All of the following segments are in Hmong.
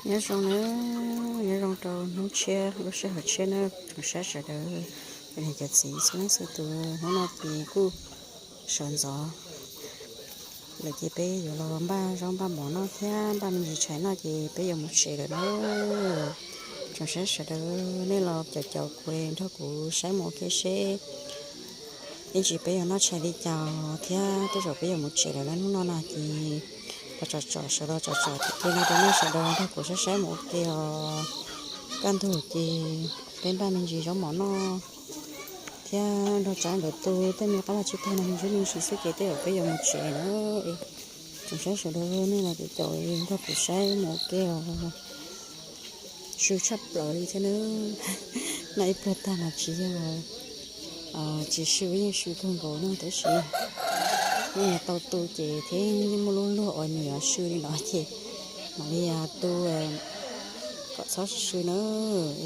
Nyob zoo nawb, nyob zoo rau hnub tshiab lub sij hawm tshiab nawb tsoom saib sawv daws, cov niam cov txiv txhua leej txhua tus. Hnub no ces kuj sawv ntxov lawm ces peb yuav los npaj zaub npaj mov noj thiab npaj me ntsis tshais noj ces peb yuav mus tsev lawm nawb. Tsoom saib sawv daws, nej los caum caum kuv nrog kuv saib mus ua ke seb ib ntsis peb yuav noj tshais li cas thiab tej zaum peb yuav mus tsev lawm hnub no na ces los tsom tsom sawv daws, tsom tsom li no rau nej sawv daws nrog kuv saib saib mus ua ke os. Kaj ntug ces peb npaj me ntsis zaub mov noj thiab nrog tsab ntawd tu tej me qab vaj tsib taug no me ntsis me ntsis xwb ces tej zaum peb yuav mus tsev na. Tsoom saib sawv daws, nej los caum caum nrog kuv saib mus ua ke os. Su tshaj plaws li thiab nawb. Noj ib pluag tag mas tsis yog, tsis su yeej su kawg nkaus no tab sis yeej tau tu ces thiab yeej muaj lub luag uas nws yuav su li no ces mam li tu kom txhob su su na.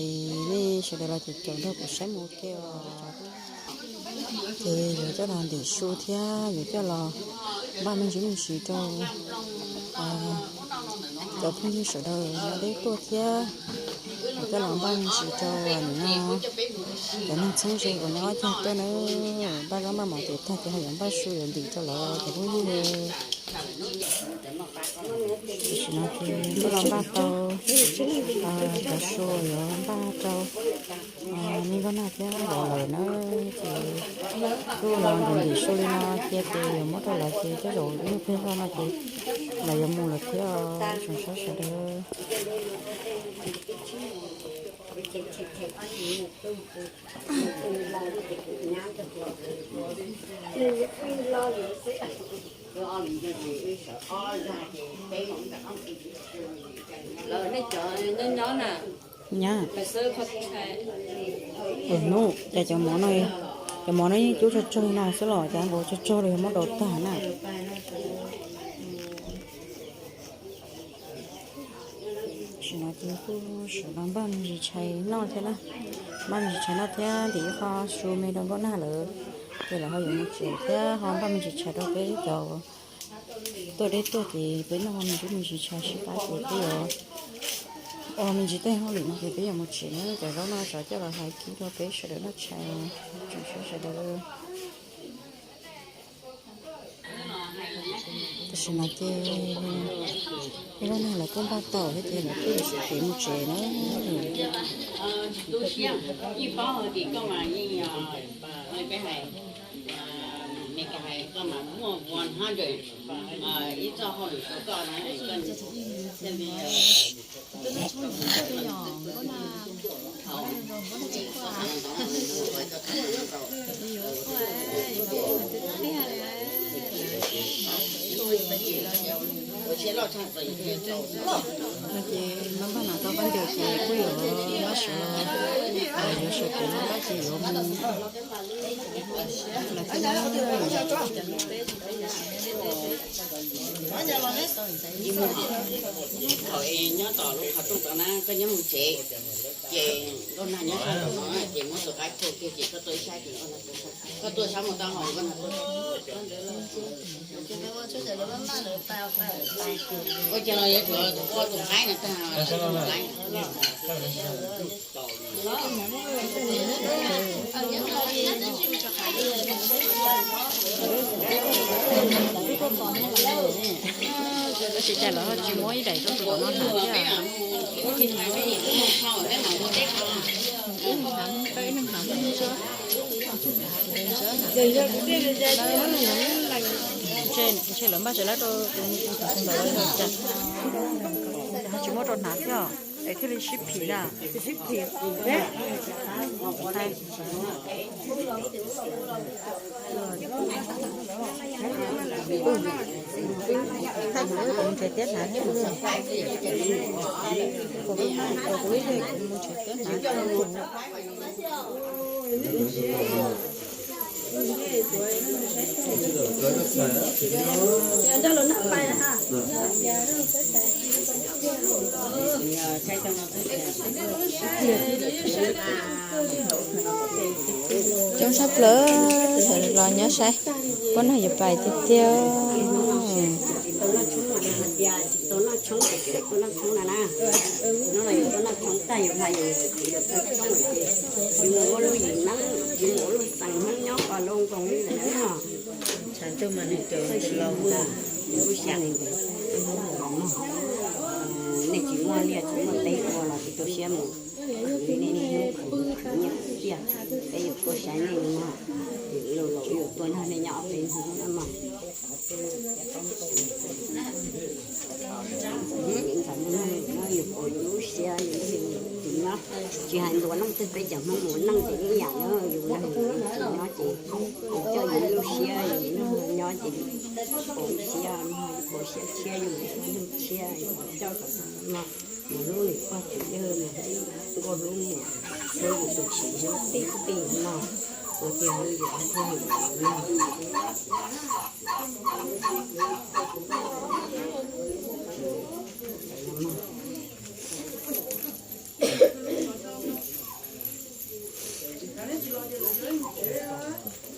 Es nej sawv daws los caum caum nrog kuv saib mus ua ke os. Ces yuav coj los ntim su thiab yuav coj los npaj me ntsis me ntsis rau cov phooj ywg sawv daws no deb tuaj thiab yuav coj los npaj me ntsis rau nim no cov neeg txheeb ze uas nyob ob cag tuaj na. Npaj zaub npaj mov ces tag ces ho yuav npaj su yuav ntim rau lawv cov phooj ywg. Tam sim no ces twb los npaj tau cov su yuav npaj rau me nkauj Nag thiab vauv lawm na. Ces twb los ntim ntim su li no cia ces yuav muab rau lawv ces tej zaum ib pliag zog no ces lawv yuav mus lawm thiab tsoom saib sawv daws. Nyab, hnub cas cov mov no, cov mov no yeej cub tsawg tsawg no xwb los cas nkaus tsawg tsawg li muab rau tag na. Tam sim no ces kuj sawv los npaj me ntsis tshais noj thiab na, npaj me ntsis tshais noj thiab ntim ib qho su me rau nkauj Nag lawm, ces lawv ho yuav mus tsev thiab ho npaj me ntsis tshais rau peb cov tuaj deb tuaj ces peb noj me ntsis me ntsis tshais sib qab ces peb yuav ua me ntsis tej hauj lwm no ces peb yuav mus tsev na. Cov zaub no tsov coj los hais kib rau peb sawv daws noj tshais, tsoom saib sawv daws. Tam sim no ces nkauj Nag lawv kuj npaj tau thiab ces lawv kuj yuav sawv kev mus tsev na. Ces npaj npaj no tau qab ncaws ces kuj yuav npaj sawv los, yuav sawv kev npaj ces yuav mus lawm thiab. Thaum es nyob tom lub qhov rooj tod na, koj nyob hauv tsev, ces nkauj Nag nyob sab tom no, ces muab tus qaib phua kiag ces koj tuaj ib sab ces nkauj Nag, koj tuaj sab mus tau hauv nkauj Nag tuaj. Ua cas los yuav tsum tus qaib no tag, tus qaib. Tab sis cas lawv ho tsis muab ib daim rau tus no hnav thiab. Ntshe lawv npaj tsev lab rau tus ntawd los cas, ho tsis muab rau hnav thiab es thiaj li sib phim na. Mus tsev thiab hnav thiab. Kuv ib leeg kuv mus tsev thiab hnav. Coob sab plaws los nyob saib, pab no yuav pais tiag tiag. Tias tsis tau noj tshoob ces tsis tau noj tshoob na na. No los yus tau noj tshoob tag yus hais yus txiv yus tau tshoob lawm ces yus mus ua lub yim neeb, yus mus ua lub xeem Hmoob nyob qos loo nkoos li lawm no. Txhais ntuj mas nws txawj siv hu na, lub sij hawm ntawd nej tsis muaj liaj tsis muaj teb ua los tsis tu siab mus. Nej niaj hnub khwv nyiaj khwv txiaj, peb yuav tuaj saib nej no, lus laus yuav tuaj nrog nej nyob ob peb hnub na mog. Ntxhais Ntxoov Neeg no yus pom yus lub siab yus tsis nyob, tsis hais ntuas leej twg peb cov Hmoob mus neej ces ib yam na, yus yus tsis nyob ces yus coj yus lub siab yus nyob ces pom siab no, yus pom siab tshiab yus mus neej tshiab yus coj kom no mus hlub nws pog txiv yawg mus hlub nkauj hlub muam, hlub yus tus tsis hlub tij tij no, ua tiag hlub yus thiaj yus no.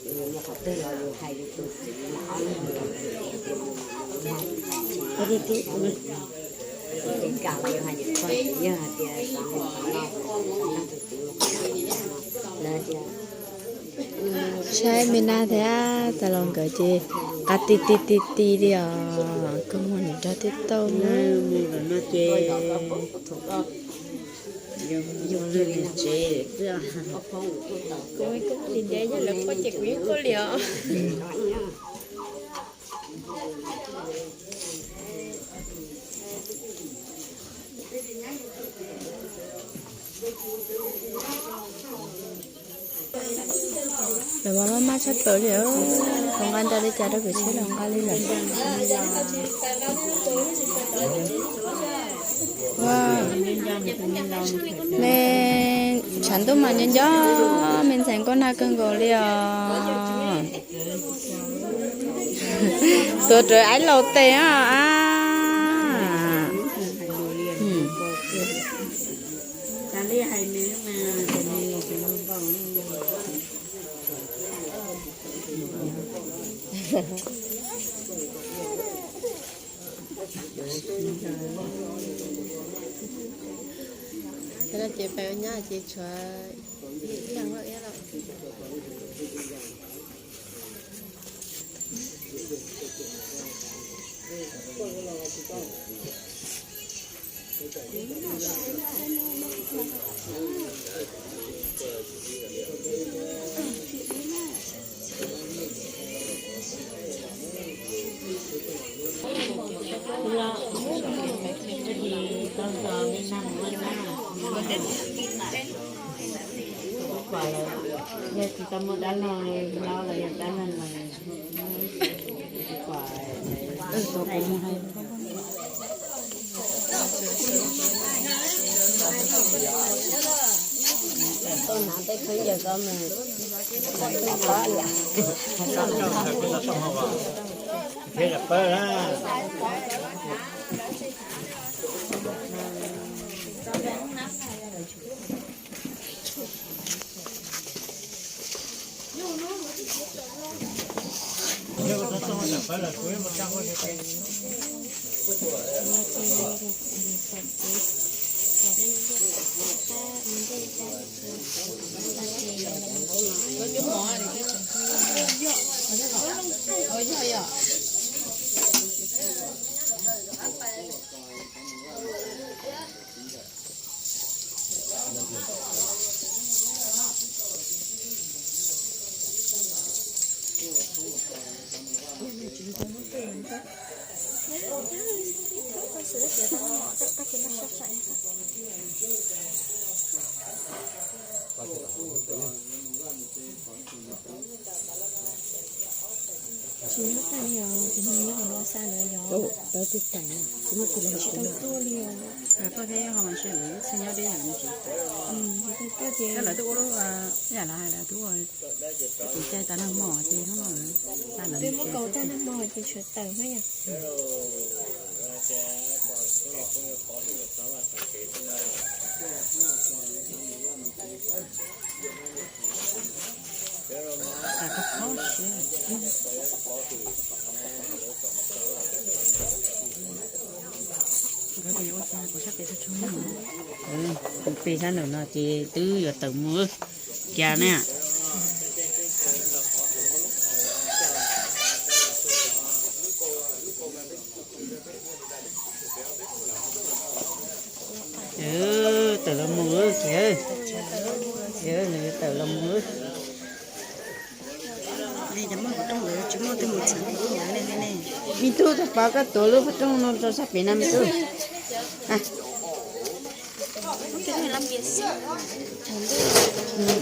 Yus muaj qhov twg los yus hais yus tus txiv no, ob leeg mus mas yus hais tsis tau, yus tsis kam los yus hais yus pog txiv yawg hais tias xav mus qhov no, xav nrog tus txiv mus qhov no, lawv tias saib me nab thiab tas los nkawd ces qab ti ti ti ti li os, koj muag niam nrog tib tauj na. Mus los no ces yus mus ua lwm tsev xwb. Kuv kuj tsis ntev yog lawv quaj ces kuv yeej quaj li os. Lawv maj maj tshaj plaws li, hluas nqa nra li cas rau kwv txhiaj los nqa li lawm. Ua, me tshav ntuj mas nco nco me ntxhais nkauj nag kawg nkaus li os. Tuav rawv aib laus tes a. Ces peb ua nyab ces tshuav ib leeg loj iab lawm. Yog tsis tau muaj dab laug no los yog dab laug no. Tsis nyob tag li os, tsis nyob hauv no xa lawm yog. Tau twb tas, tsis muaj tus los tsis tau tuaj li os. Tuaj thiab ho mas sib lwm ib txhia nyob deb yam no tsis tas. Ces lawv twb ua lub yam lawv hais lawv twb ua tus caij tas nag hmo ces hnub no lawv xa lawv twb muab kaus tas nag hmo ces tshuav tawm thiab yom. Tam koj qhov siab. Tus pem sab nraum no ces twb yuav tawm mus kiag ne. Tawm los mus kiag, nws tawm los mus. Me tub, tus pov koj tuav lub qhov rooj no rau sab pem no me tub.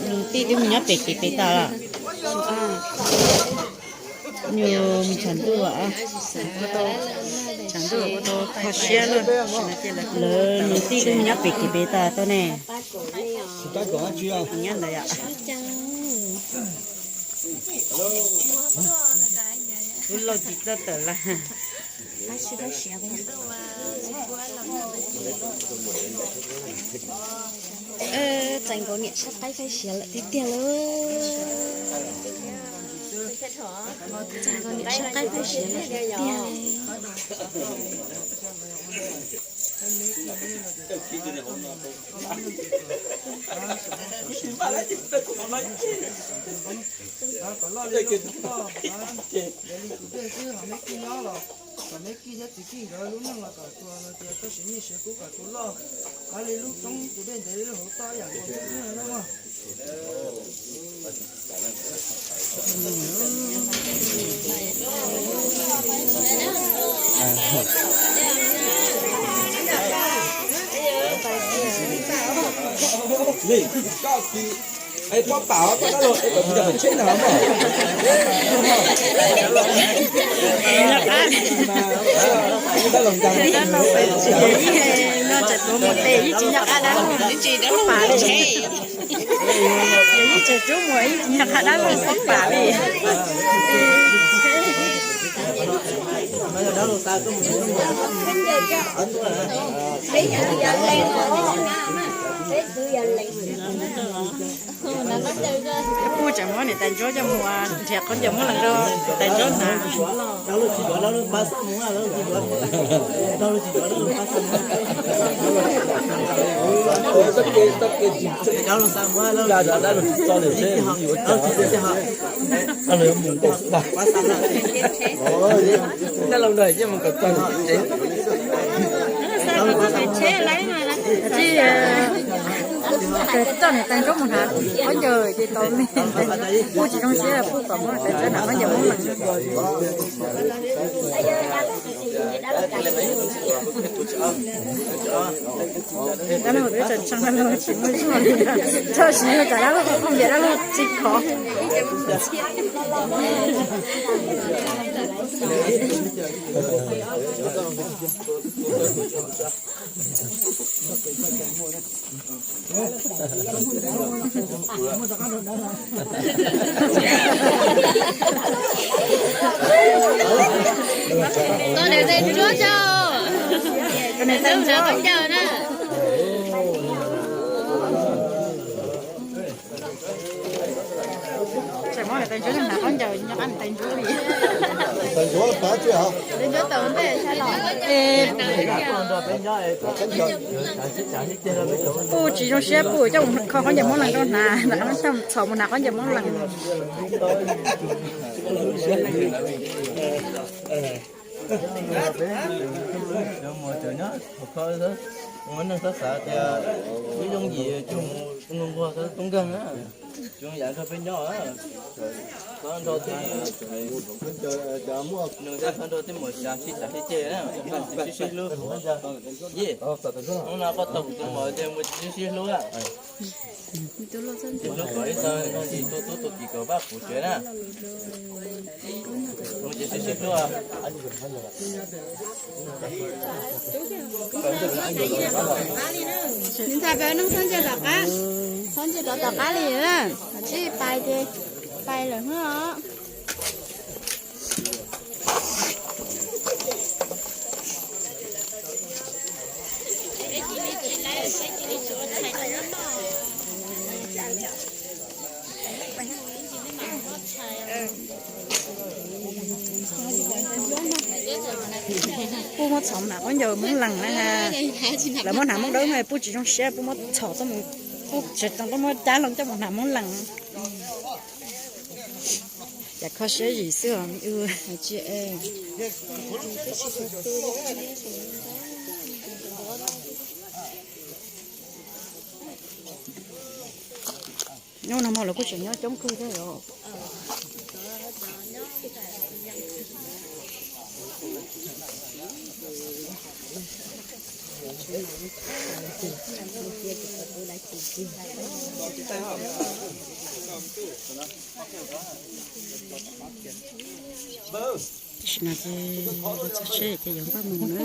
Nws tij twb mus nyob pem kev pem tod los. Nws mus tshav ntuj. Lawv nws tij twb mus nyob pem kev pem tod tau ne. Lub lauj tsis txawj tawm lawm. Txais nkaus niam sab qaib faib siav lawm tiag tiag lauj. Txais nkaus niam sab qaib faib siav lawm tiag tiag. Kom loj li loj, yog li kuv dej xwb ho neb kij nyob los kom neb kij thiab txiv kij nkawd lub neej los kom txuas no tias txoj siv nyiaj siv kub kom txuas loj. Yog li lub roob tus dej ntev li lub hauv toj yam nkaus xwb na mog. Es pob pam os, koj dab laug, es kom kuv cov pem tsheb ntag mog. Dab laug nkaag. No tseem tuav mus tes ib tsis nyob qab dab laug pob pam li. Ib tseem tuav mus ib tsis nyob qab dab laug pob pam li. Puj tseem muab niam tais ntsuab coj mus nrhiav khaub ncaws muab lees rau tais ntsuab hnav. Tij, txoj niam tais ntsuab mus hnav khaub ncaws ces tau me, puj tsis zoo siab, puj kom muab tais ntsuab hnav khaub ncaws muab lees. Dab laug twb tseem tseem dab laug tsis muaj zog li, txoj siv yog tsam dab laug qhov npias dab laug tsis khov. Koj niam tais ntsuab tso, koj niam tais ntsuab khaub ncaws na. Tseem muab niam tais ntsuab hnav khaub ncaws nyob qab niam tais ntsuab li. Tais ntsuab tau ntej sab los. Puj tsis zoo siab, puj coj mus kho khaub ncaws muab lees rau hnav, txhob mus hnav khaub ncaws muab lees. Muaj neeg xav xav tias ib yooj yim tsuas mus nquag nquag xav tub nkeeg na. Tsuas yam nrog peb nyob, txhob nrog tej nws thiab txhob nrog tej muam tsav sib cav sib ceg na, sib sib hlub. Yej, hnub no koj tau kuv tus muam tias mus tsis sib sib hlub. Tus hlub kom ib txog nyob ntsis tua tub tua kiv kom pab puv tsev na. Mus ces sib sib hlub. Nws ntxhais peb nug txhob ntsia tom qab, txhob ntsia rov tom qab li na, tsib pais ces pais lawm os. Puj muab txhom hnav khaub ncaws Hmoob Lees na ha. Lawv muab hnav Hmoob Dawb mas Puj tsis zoo siab, Puj muab txhom tuaj mus, Puj tsis tau tuaj muab cab loo coj mus hnav Hmoob Lees. Cas kho siab zim xwb os me ub. Nyob no mas lawv kuj tseem nyob coob kawg thiab os. Tam sim no ces txog tsheb ces yuav npaj mus na.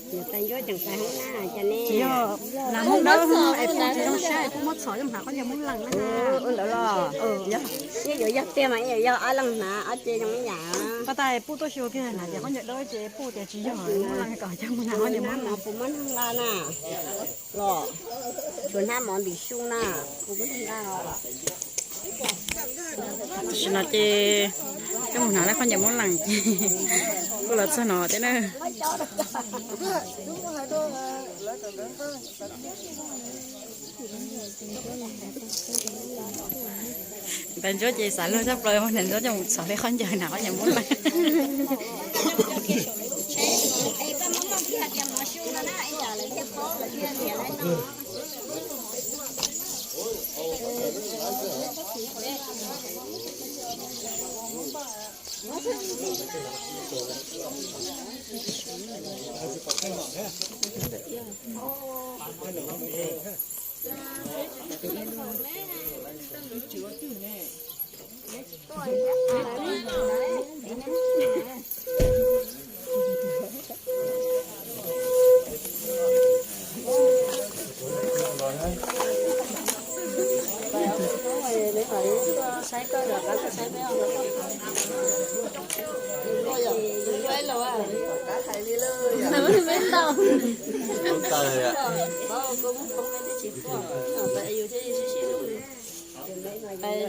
Niam tais ncuab tseem tais hoob na cas ne. Tsis yog, hnav Hmoob Dawb es Puj tsis zoo siab es Puj muab txhom coj hnav khaub ncaws Hmoob Lees na. Ua ntawd los, yog, ib yuav yog tiag mas ib yuav yog ob leeg hnav ob ce zoo ib yam. Pas tas Puj tuaj xyuas kiag hnav ces khaub ncaws dawb ces Puj tias tsis yog Hmoob Lees kom coj mus hnav khaub ncaws Hmoob Lees. Puas muab hnab nqa na? Los, tsuas hnab mov ntim xyu na, kuv kuj nqa os. Tam sim no ces coj mus hnav lawm khaub ncaws Hmoob Lees ces kuj los txog no thiab na. Niam tais ncuab ces xav luag tshaj plaws, niam tais ncuab coj mus txhom li khaub ncaws hnav khaub ncaws Hmoob Lees.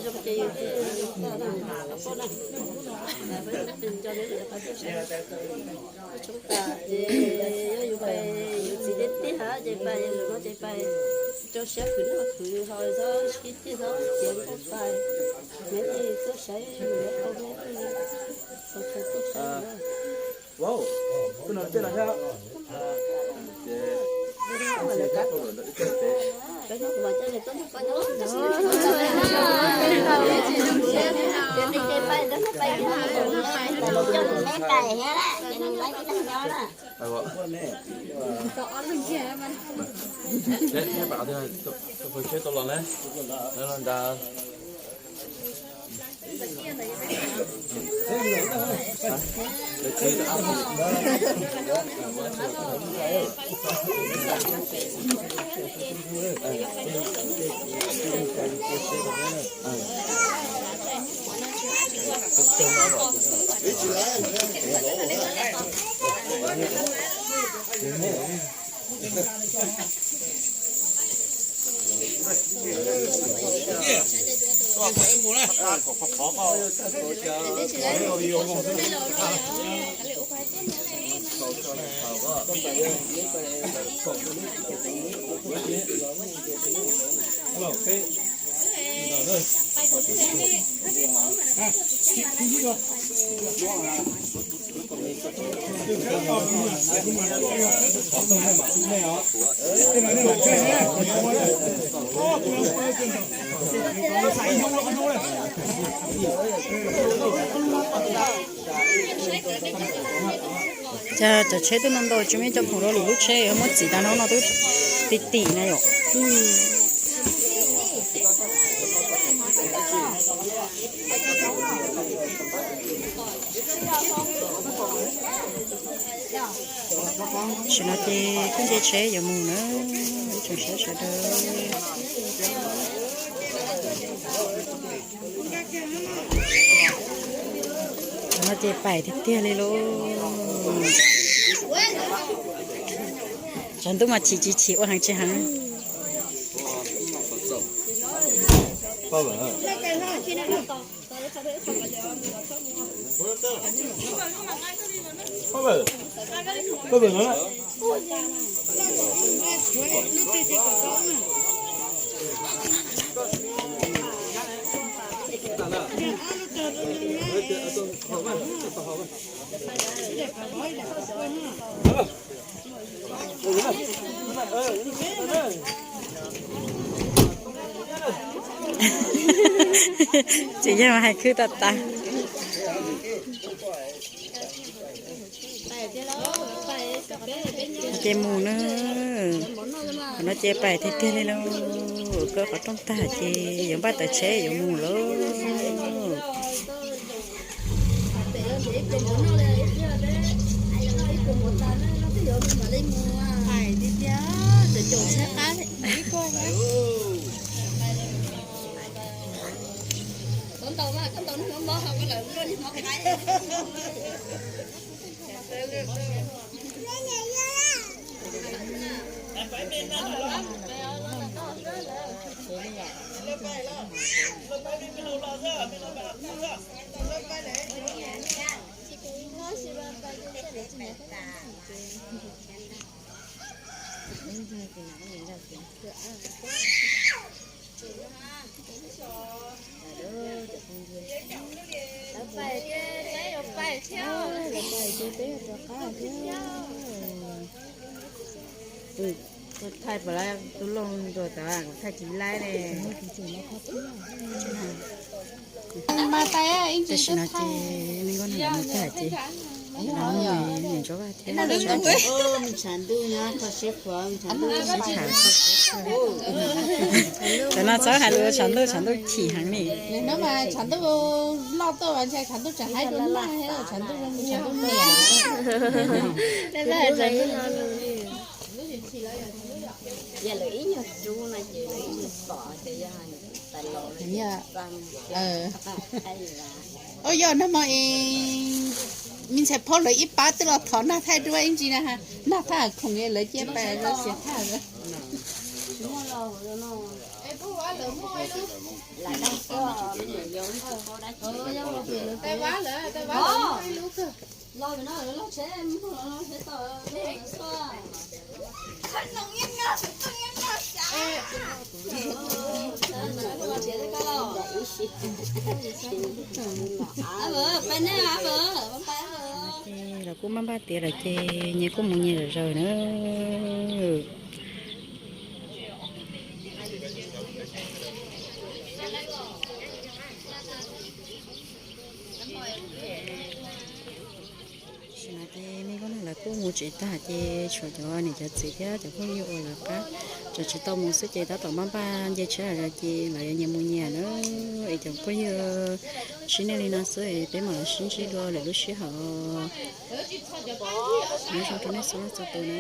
Zoo ces yus thiaj li tau na, tau poj na, peb nco nco neb lawm tau poj sab. Tshoob tas ces yog yus pais yus txiv tiag tiag ces pais lwm no ces pais rau siab khwv noj khwv haus txhob sib ceg txhob tiav nqaij pais, neb thiaj li tuaj saib yus lawv qau neb thiaj li txaus txaus tuaj saib. Pais thiab, pais thiab, pais thiab, pais thiab. Cas cov tsheb tuaj ntau ntau, tsis muaj ib co khoom rau lwm lub tsheb, muab txiv tas no no twb ti tim na yom. Tam sim no ces kuj nce tsheb yuav mus na, ib tsoom saib sawv daws. Tam no ces pais tiag tiag li lauj. Tsaus ntuj mas chim tsis chim ua heev tsis heev. Txiv yawg mas hais khwb tag tag. Ces mus na, qhov no ces pais tiag tiag li lauj. Koj qhov rooj tag ces yuav npaj tawm tsheb yuav mus lauj. Thaij pas lawv tus loog ntuas tod kuv thaij tsis laib li. Tam sim no ces me nkauj nraug mus tag ces nim no mus ntsuab vaj thiab. Tam no txhob hais lus tshav ntuj, tshav ntuj chim heev li. Tshav ntuj loj tuaj mas ntshe tshav ntuj tseem haib dua nag, tshav ntuj zoo li tshav ntuj niam. Yog lawv ib nyuag rub no ces lawv ib nyuag pom ces yog tais laus. Ua yog nag hmo es me ntxhais phaub lawv ib pab twb los thov nag thaij duab ib ntsis na, nag thaj khoom lawv cia pais lawv xiam thaj lawm. Ces lawv kuj maj npaj tiav lawm ces nyias kuj mus nyias zom zaws na. Tam sim no ces me nkauj nraug lawv kuj mus tsev tag ces tshuav cov niam cov txiv thiab cov phooj ywg uas lawv qab tseem tsis tau mus xwb ces tab tom npaj npaj nce tsheb los ces lawv yuav nyias mus nyias na. Es cov phooj ywg, sib ntsib li no xwb es peb mam li sib ntsib dua lwm lub sij hawm. Nyob zoo rau nej txhua leej txhua tus na.